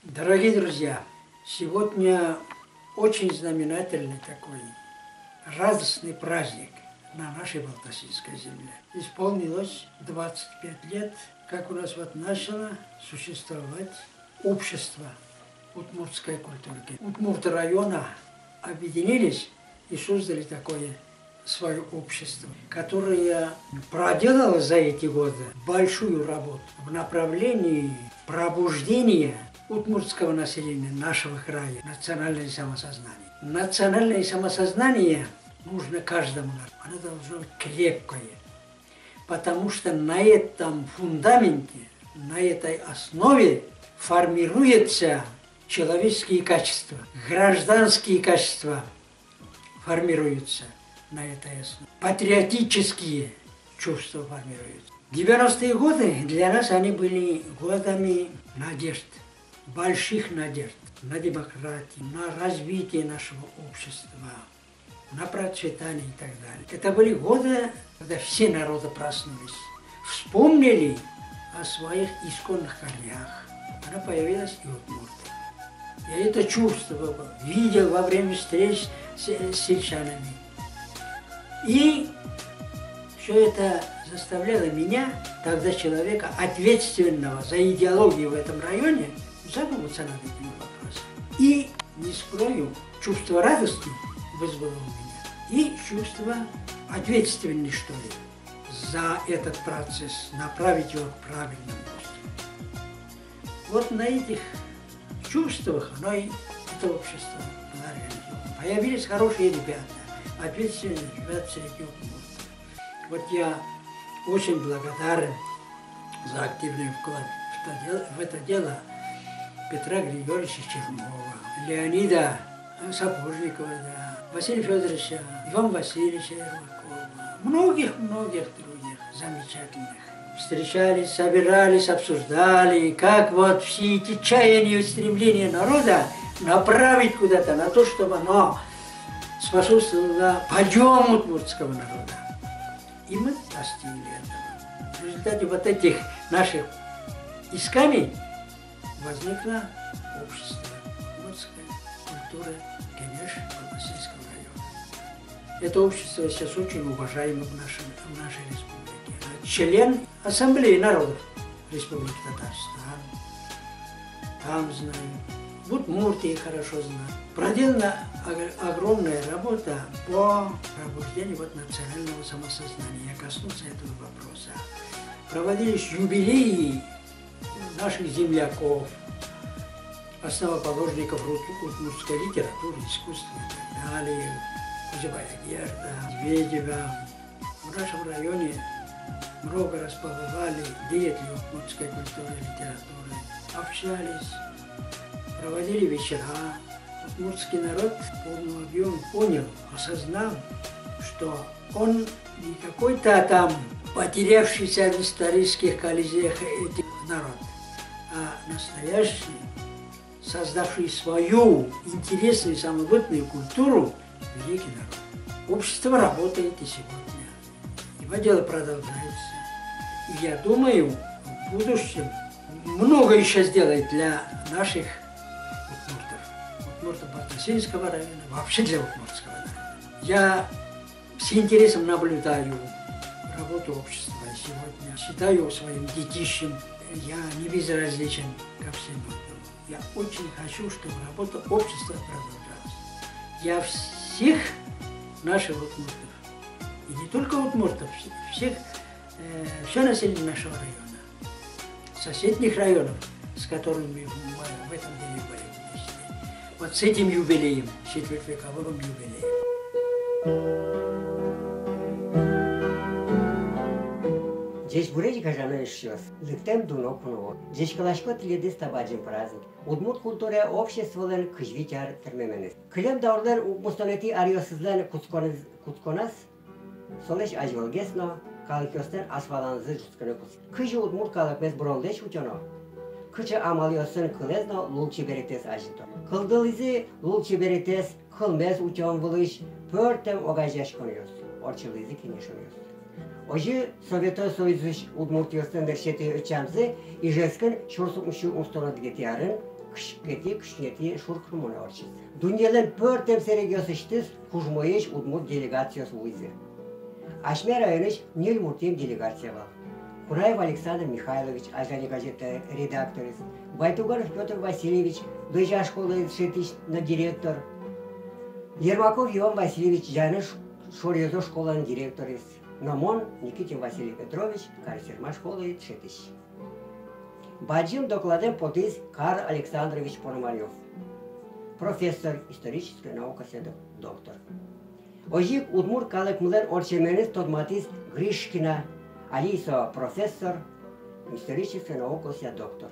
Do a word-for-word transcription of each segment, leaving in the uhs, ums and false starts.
Дорогие друзья, сегодня очень знаменательный такой радостный праздник на нашей Балтасинской земле. Исполнилось двадцать пять лет, как у нас вот начало существовать общество удмуртской культуры. Удмурты района объединились и создали такое свое общество, которое проделало за эти годы большую работу в направлении пробуждения удмуртского населения нашего края, национальное самосознание. Национальное самосознание нужно каждому народу. Оно должно быть крепкое, потому что на этом фундаменте, на этой основе формируются человеческие качества, гражданские качества формируются на этой основе, патриотические чувства формируются. Девяностые годы для нас, они были годами надежд, больших надежд на демократию, на развитие нашего общества, на процветание и так далее. Это были годы, когда все народы проснулись, вспомнили о своих исконных корнях. Она появилась и удмуртов. Я это чувствовал, видел во время встреч с, с сельчанами. И всё это заставляло меня, тогда человека, ответственного за идеологию в этом районе, задуматься над этим вопросом. И, не скрою, чувство радости вызвало у меня и чувство ответственности, что ли, за этот процесс, направить его к правильному пути. Вот на этих чувствах оно и, это общество было организовано. Появились хорошие ребята, ответственные ребята среди удмуртов. Вот я очень благодарен за активный вклад в это дело, в это дело Петра Григорьевича Чернова, Леонида Сапожникова, да, Василия Фёдоровича, Ивана Васильевича Ермакова, многих-многих других замечательных. Встречались, собирались, обсуждали, как вот все эти чаяния и стремления народа направить куда-то, на то, чтобы оно способствовало подъёму удмуртского народа. И мы достигли этого. В результате вот этих наших исканий возникло общество удмуртской культуры «Кенеш» Балтасинского района. Это общество сейчас очень уважаемо в нашем, в нашей республике. Член Ассамблеи народов Республики Татарстан, там знаю, в Удмуртии хорошо знаю. Проделана ог-, огромная работа по пробуждению вот национального самосознания. Я коснулся этого вопроса. Проводились юбилеи наших земляков, основоположников рут-, удмуртской литературы, искусства и так далее, Кузебая Герда, Медведева. В нашем районе много раз побывали деятели удмуртской культуры и литературы, общались, проводили вечера. Удмуртский народ в полном объёме понял, осознал, что он не какой-то там потерявшийся в исторических коллизиях этих народ, а настоящий, создавший свою интересную, самобытную культуру, великий народ. Общество работает и сегодня. Его дело продолжается. И я думаю, в будущем много ещё сделает для наших удмуртов. Удмуртов Балтасинского района, вообще для удмуртского народа. Я с интересом наблюдаю работу общества сегодня. Считаю своим детищем. Я не безразличен ко всему этому. Я очень хочу, чтобы работа общества продолжалась. Я всех наших удмуртов, и не только удмуртов, вс-, всех, э, всё население нашего района, соседних районов, с которыми мы в этом деле были вместе. Вот с этим юбилеем, с четвёртьвековым юбилеем. Ӟечбуресь, гажано эшъёс! Лыктэм дуно куноос! Ӟечкыласько тӥледыз та бадӟым праздник, Удмурт культура обществолэн кызь вить ар тырмеменыз. Кылем даурлэн укмыстонэтӥ аръёсызлэн кутсконэз-, кутсконаз солэсь азьвылгес но калыкъёслэн асваланзы ӝутскыны кутске. Кызьы удмурт калыкмес быронлэсь утёно, кыӵе амалъёсын кылэз но лулчеберетэз азинто. Кылдылӥзы лулчеберетэз, кылмес утён вылысь пӧртэм огазеяськонъёс. ортчылӥзы кенешонъёс. Озьы Совето Союзысь удмуртъёслэн нырысетӥ ӧтчамзы Ижевскын сюрс укмыссю укмыстон одӥгетӥ арын кызь кыкетӥ-кызь куинетӥ шуркынмонэ ортчиз. Дуннелэн пӧртэм сэрегъёсысьтыз кужмоесь удмурт делегациос вуизы. Асьме районысь ньыль муртъем делегация вал. Кунаев Александр Михайлович, «Азьланяз» газета редакторез, Байтуганов Пётр Васильевич, Бӧжа школаез дышетӥсь но директор, Ермаков Иван Васильевич, Януш шоръёзо школаын директорез, но мон, Никитин Василий Петрович, Карсерма школаез дышетӥсь. Бадӟым докладэн потӥз Карл Александрович Пономарёв, профессор, исторической наукаосъя док-, доктор. Озьы ик удмурт калыкмылэн ортчеменыз тодматӥз Гришкина, али со профессор, исторической наукаосъя доктор.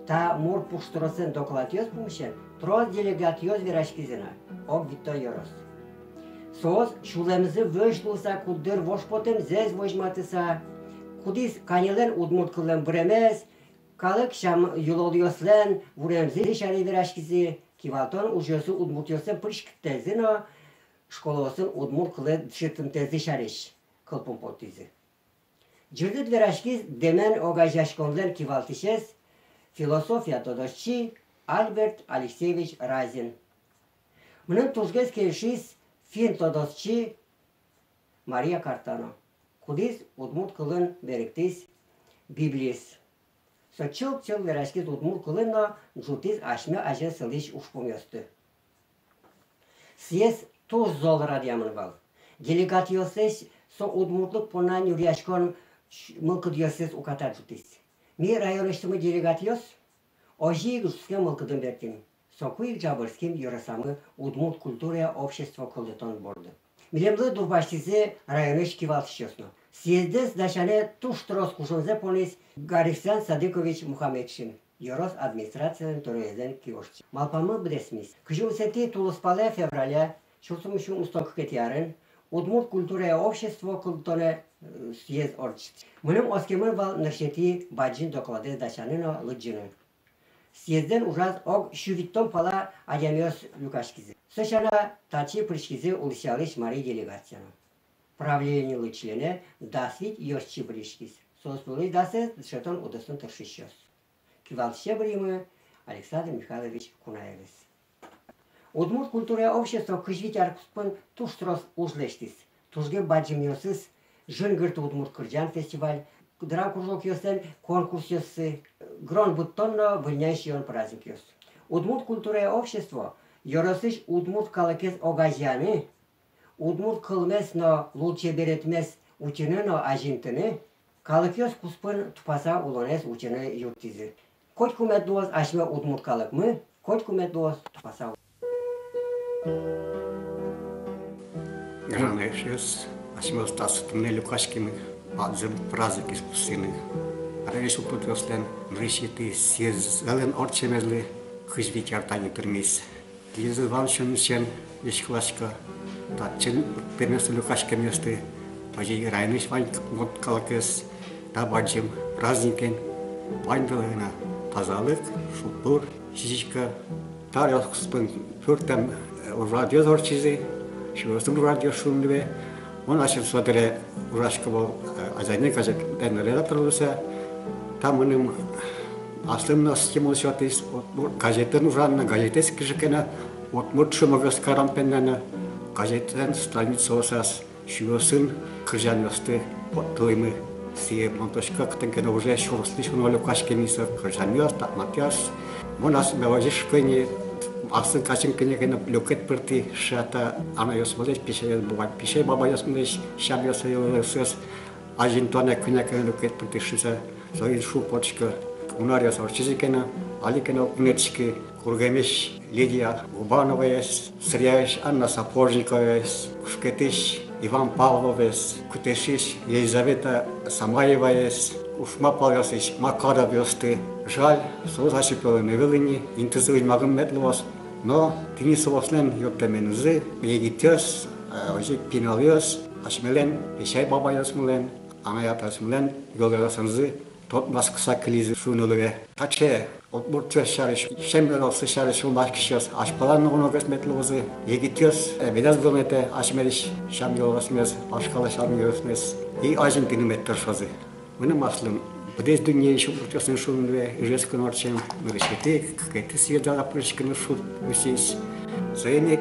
Та мур пуштросэн докладъёс пумысен трос делегатъёс вераськизы на, ог витьтон ёрос. Соос сюлэмзы вӧсь луыса, куддыр вожпотэмзэс возьматыса, кудӥз каньылэн удмурт кыллэн быремез, калык сям-йылолъёслэн вуремзы сярысь вераськизы, кивалтон ужъёсы удмуртъёслэн пыриськытэзы но школаосын удмурт кылэ дышетымтэзы сярысь кылпум поттӥзы. Ӟырдыт вераськиз Дэмен огазеяськонлэн кивалтӥсез, философия тодосчи Альберт Алексеевич Разин. Мыным тужгес кельшиз финн тодосчи Мария Картано, кудӥз удмурт кылын берыктӥз Библиез. Со чылк-чылк вераськиз удмурт кылын но ӝутӥз асьме азе сылӥсь ужпумъёсты. Съезд туж зол радъямын вал. Делегатъёслэсь со удмуртлык понна нюръяськон мылкыдъёссэс уката ӝутӥз. Ми, районысьтымы делегатъёс, озьы ик ӝутскем мылкыдын бертӥм. Соку ик ӝабырским ёросамы удмурт культурая общество кылдытон борды. Милемлы дурбасьтӥзы районысь кивалтӥсьёс но. Съездэз дасянэ туж трос кужымзэ понӥз Гарисян Садыкович Мухаметшин, ёрос администрациялэн тӧроезлэн киосчи. Малпамы быдэсмиз. Кызь укмысэтӥ тулыспалэ, февраля, сюрс укмыссю укмыстон кыкетӥ арын удмурт культурая общество кылдытонэ, э, съезд ортчиз. Мыным оскемын вал нырысетӥ бадӟым докладэз дасяны но лыдӟыны. Съездэн ужаз ог сю витьтон пала адямиос люкаськизы. Со сяна, татчы пыриськизы улӥсьёслэсь марий делегация но. Правлениелы членэ дас вить ёзчи пыриськиз. Соос вылысь дасэз дышетон удысын тыршисьёс. Кивалтӥсе быръимы Александр Михайлович Кунаевез. Удмурт культурая общество кызь вить ар куспын туж трос уж лэсьтӥз. Тужгес бадӟымъёсыз: «Жингырты удмурт кырӟан» фестиваль, драмкружокъёслэн конкурсъёссы, грон быдтон но выльняй сиён праздникъёс. Удмурт культурая общество ёросысь удмурт калыкез огазеяны, удмурт кылмес но лулчеберетмес утьыны но азинтыны, калыкъёс куспын тупаса улонэз утьыны юрттӥзы. Котьку мед луоз асьме удмурт калыкмы, котьку мед луоз тупаса улонмы. Гажано эшъёс, асьмеос та туннэ люкаськимы бадӟым праздникез пусйыны. Аре весь удмуртъёслэн нырысетӥ съездзылэн ортчемезлы кызь вить ар тани тырмиз. Тӥледыз ваньмысен ӟечкыласько татчы пӧрмемысь люкаськемъёсты, озьы ик районысь вань удмурт калыкез та бадӟым праздникен ваньдылы но тазалык, шулдыр, сӥзисько. Та ар куспын пӧртэм, э, ужрадъёс ортчизы, сюресъёсын ужрадъёс шуыны луэ. Мон асьме со дыре ужасько вал, э, «Азьланяз» газетлэн редактор луыса. Та мыным аслым но стимул сётӥз, вот, ну, газетын ужан но, газетэз кыӵе ке но удмурт шӧмогес карон понна но, газетлэн страницаосаз сюресъёсын кырӟанъёсты поттылӥмы. Сое мон тодӥсько, кытын ке но уже сюресысь уно люкаськемын со кырӟанъёс, татматъёс. Мон асме озьы шуисько ини, аслым кадь кӧня ке но люкет пыртӥ шат анайёсмылэсь, песяйёс, бабай-, песяй-бабайёсмылэсь сямъёссэс, йылолъёссэс азинтонэ кӧня ке но люкет пыртӥ шуыса. Соин шумпотӥсько, куинь аръёс ортчизы ке но, али ке но укмысэтӥсько. Кургемысь Лидия Губановаез, Сырьяысь Анна Сапожниковаез, Кушкетысь Иван Павловез, Кутэшысь Елизавета Самаеваез, Ушма палъёсысь Макаровъёсты. Жаль, соос ачид пӧлын ӧвӧл ини, интызы узьмагын мед луоз. Но тӥни соослэн юрттэменызы егитъёс, э, озьы ик пиналъёс асьмелэн песяй-бабайёсмылэн, анай-атайёсмылэн йылолъёсынызы тодматскыса кылизы шуыны луэ. Таӵе удмуртъёс сярысь, ӵем ёросъёс сярысь сюлмаськисьёс азьпалан но уногес мед луозы, егитъёс, э, быдэс гомнетэ асьмелэсь сям-йылолъёсмес, вашкала сям-йылолъёсмес и азинтыны мед тыршозы. Мыным аслым быдэс дуннеысь удмуртъёсын шуыны луэ, Ижевскын ортчем нырысетӥ, кыкетӥ съезд доры пыриськыны шуд усиз. Соин ик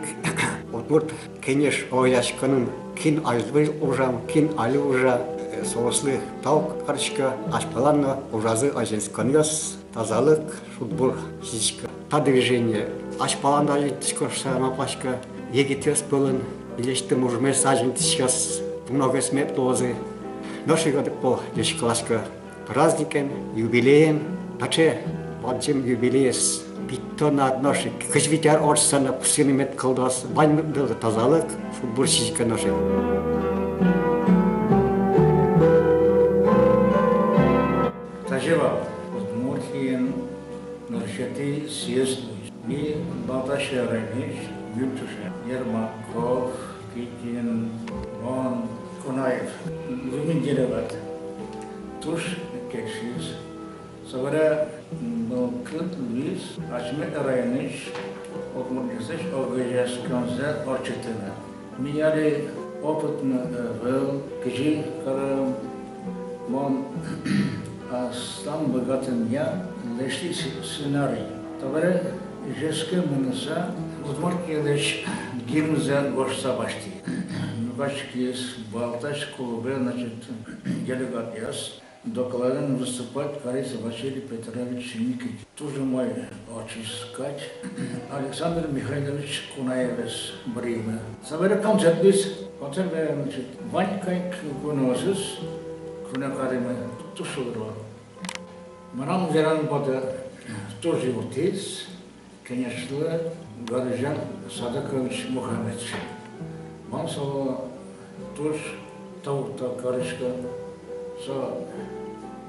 Удмурт Кенеш огазеяськонын кин азьло ужам, кин али ужа, э, соослы тау карисько, азьпалан но ужазы азинсконъёс, тазалык, шудбур сӥзисько. Та движение азьпалан но азинтӥське шуса малпасько, егитъёс пӧлын милесьтым ужмес азинтӥсьёс уногес мед луозы. Нош ик одӥг пол ӟечкыласько праздникен, юбилеен, таӵе бадӟым юбилеез, витьтон ар, нош ик кызь вить ар ортчыса но пусйыны мед кылдоз, ваньмылы тазалык, шудбур сӥзиське нош ик. Тазьы вал, Удмуртиын нырысетӥ съезд луиз. Ми Балтачи районысь, Юльчуша, Ермаков, Китин, мон, Кунаев, луимы делегат. Туж кельшиз. Собере мылкыд луиз асьме районысь удмуртъёслэсь огазеяськонзэ ортчытыны. Ми али опытмы ӧвӧл, кызьы каром, мон аслам быгатонъя лэсьтӥ с-, сценарий. Табере Ижевске мыныса, Удмуртиялэсь гимнзэ гожтыса басьтӥ. Люкаськиз Балтач клубе, значит, делегатъёс. Докладын выступать кариз Василий Петрович Никитин. Туж умой ортчиз кадь. Александр Михайлович Кунаевез быръимы. Собере концерт луиз. Концерт бере, значит, вань куноосыз куное каримы. Туж шулдыр вал. Мынам вераны потэ, туж юрттӥз Кенешлы Гарыжан Садыкович Мухаметшин. Мон солы туж тау карисько, со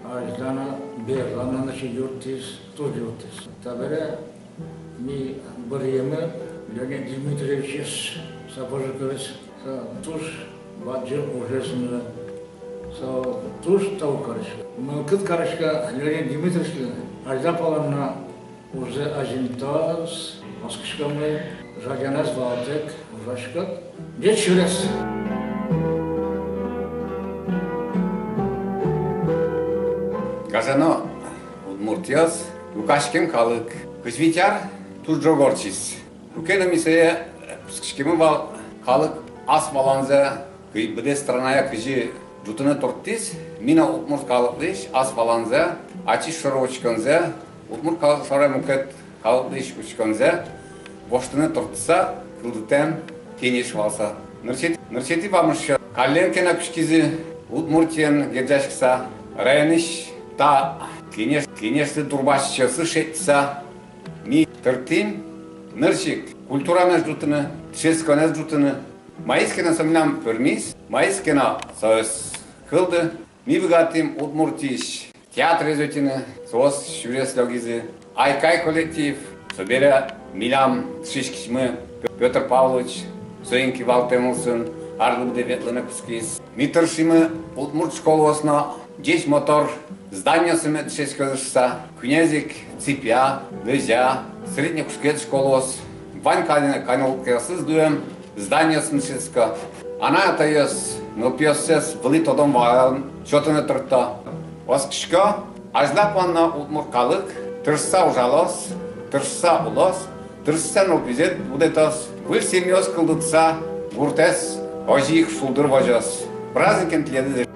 азьлана, берлана, значит, юрттӥз, туж юрттӥз. Табере ми быръимы Леонид Дмитриевичез, Сапожиковез, со туж бадӟым ужез нуэ. Солы туж тау карисько. Мылкыд карисько Леонид Дмитриевичлы, азьлапалан но ужзэ азинтоз, оскиськомы, жадянэз валтэк ужаськод. Ӟеч сюрес! Гажано удмуртъёс, люкаськем калык. Кызь вить ар туж ӝог ортчиз. Куке но ми сое кутскиськимы вал, калык ас валанзэ, кы-, быдэс странае кызьы ӝутыны турттӥз, ми но удмурт калыклэсь ас валанзэ, ачиз шоры учконзэ, удмурт калык шоры мукет калыклэсь учконзэ воштыны турттыса кылдытэм кенеш вал со. Нырысет-, нырысетӥ вамышъёс каллен ке но кутскизы Удмуртиен герӟаськыса, районысь та кенеш-, кенешлы дурбасьёсыз шедьтыса, ми тыртӥм нырысь ик культурамес ӝутыны, дышетсконэз ӝутыны. Маиз ке но со милям пӧрмиз, маиз ке но со ӧз кылды, ми быгатӥм Удмуртиысь театрез ӧтьыны, соос сюрес лёгизы, «Айкай» коллектив, собере милям дышетскисьмы Пё-, Пётр Павлович, соин кивалтэм улсын арлы быдэ ветлыны кутскиз. Ми тыршимы удмурт школаосын но ӟеч мотор зданиосын мед дышетскозы шуыса, куинез ик Цыпья, Лӧзя, среднекушкет школаос, вань каллен каникулъёсыз дуэм зданиосын дышетско. Анай-атайёс нылпиоссэс вылӥ тодон-валан сётыны туртто. Оскисько, азьлапалан но удмурт калык тыршыса ужалоз, тыршыса улоз, тыршыса нылпизэ будэтоз, выль семьяос кылдытыса, гуртэз озьы ик шулдыр возёз. Праздникен тӥледыз!